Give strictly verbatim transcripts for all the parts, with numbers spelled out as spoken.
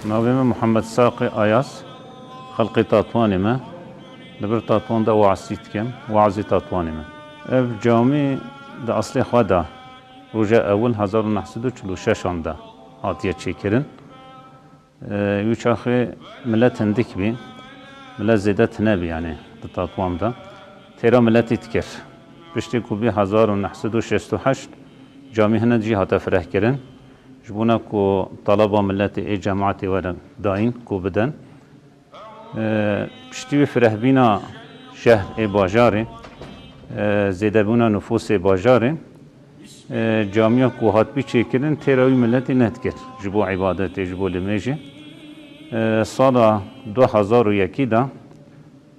Navê min Muhammed Saqê Ayas, xelqê Tatwanê me. Li vir Tatwan de weazî dikim, weazî Tatwanê me. Ev camî di eslê xwe de roja ewil hezar û neh sed û çil û şeşan de hatiye çêkirin. Eee, wî çaxê milet hindik bî, milet zêde tune bî, yanî di Tatwan de. Têra miletî dikir. Piştî ku bî hezar û neh sed û şêst û heşt camî hinek jî hate firehkirin. Ji bona ku talaba miletê ê cemaetê were dayîn ku bidin. Eee, piştî wî firehbîna şehr ê bajarê, eee, zêdebûna nufûsê bajarê, eee, camiya ku hatbî çêkirin têra wî miletê nedikir ji bo îbadetê, ji bo limêjê. Eee, sala du hezar û yekî de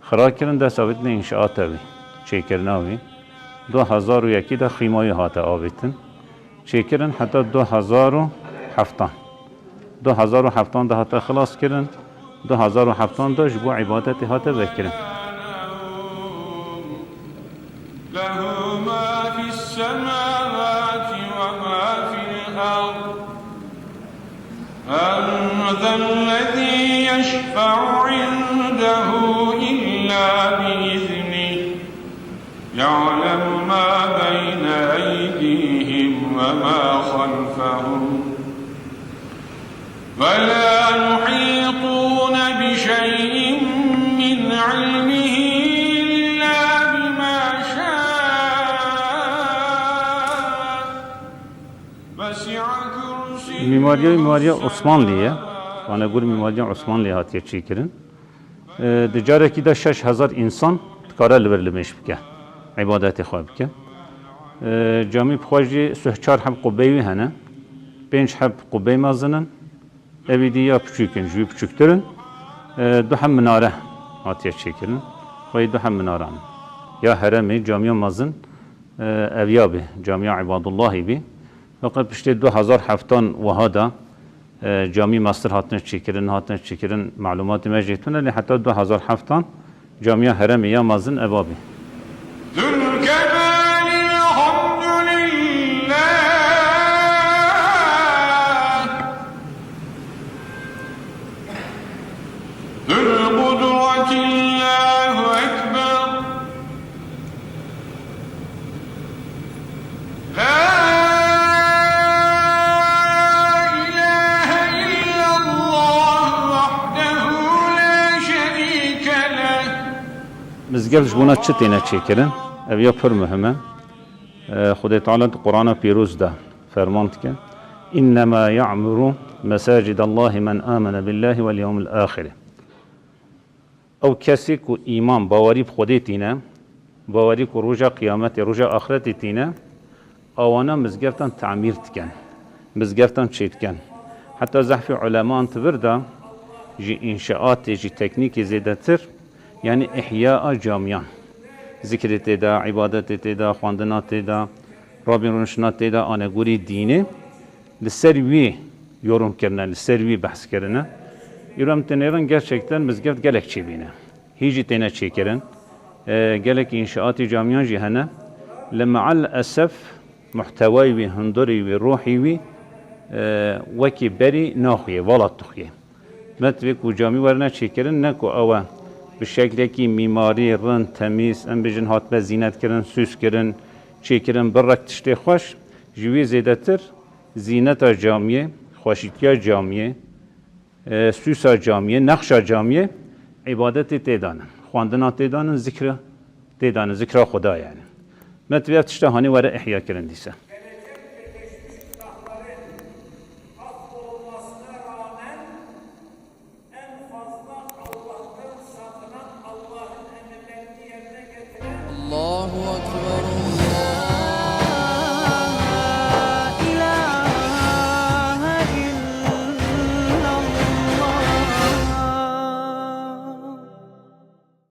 xira kirin, dest avêtine înşaata wî, çêkirina wî. Du hezar û yekî de xîma wî hate avêtin. Çêkirin heta du hezar û heftan. Du hezar û heftan de hate xilas kirin. Du hezar û heftan de ji bo îbadetê hate vekirin. له ما في السماوات وما في الأرض. من ذا الذي يشفع عنده إلا بإذنه. يعلم ما بين أيديهم وما خلفهم. ولا يحيطون بشيء من علمه إلا بما شاء. وسع كرسيه. Mîmariya, mîmariya Osmanlî ye. Wana gor mîmariya Osmanlî hatiye çêkirin. E, di carekî de şeş hezar însan dikare li vir limêj bike, îbadetê xwe bike. E, camî bi xwe jî sih çar heb qubeyê wî hene, pênc heb qubeyê mezin in, evî dî ya piçûk in, ji wî piçûktir in. E, du heb minare hatiye çêkirin, xweyî du heb minare in. Ya heremê, camiya mezin, e, ev ya bê, camiya Îbadullahî bî. Feqet piştê du hezar heftan wiha de, e, camî mestir hatine çêkirin, hatine çêkirin, malûmatê me jê tune, lê heta du hezar heftan camiya heremê ya mezin eva bî. ذو الكمال الحمد لله. ذو القدرة الله أكبر. لا إله إلا الله وحده لا شريك له. Mizgeft ji bona çi têne çêkirin? Ev ya pir muhim e. E, Xwedê Teala di Qur'ana Pîroz de ferman dike, "إنما يعمر مساجد الله من آمن بالله واليوم الآخر." Ew kesê ku îman, bawerî bi Xwedê tîne, bawerî ku roja qiyametê, roja axretê tîne, awana mizgeftan tamîr dikin, mizgeftan çêdikin. Heta zehfê uleman di vir de ji înşaatê, ji teknîkê zêdetir, yanî ihya a camiyan. Zikrê tê de, îbadetê tê de, xwendina tê de, rabîn rûniştina tê de, anegorî dînê. Li ser wî yorum kirine, li ser wî behs kirine. Îro em dinêrin gerçekten mizgeft gelek çêbîne. Hî jî têne çêkirin. E, gelek înşaatî camiyan jî hene. Li meal esef muhtewayê wî, hundirê wî, ruhî wî, e, wekî berî naxuyê, vala dixuyê. Me divê ku camî werine çêkirin, ne ku ew e bi şeklekî mîmarî rind, temîz, em bêjin hatbe zînet kirin, süs kirin, çêkirin, bi rek tiştê xweş, ji wî zêdetir zîneta camiyê, xweşîtiya camiyê, e, sûsa camiyê, nexşa camiyê, îbadetê tê danin, xwendina tê danin, zikra tê danin, zikra Xuda yani. Me divê ev tişta hanî were ihya kirin dîse.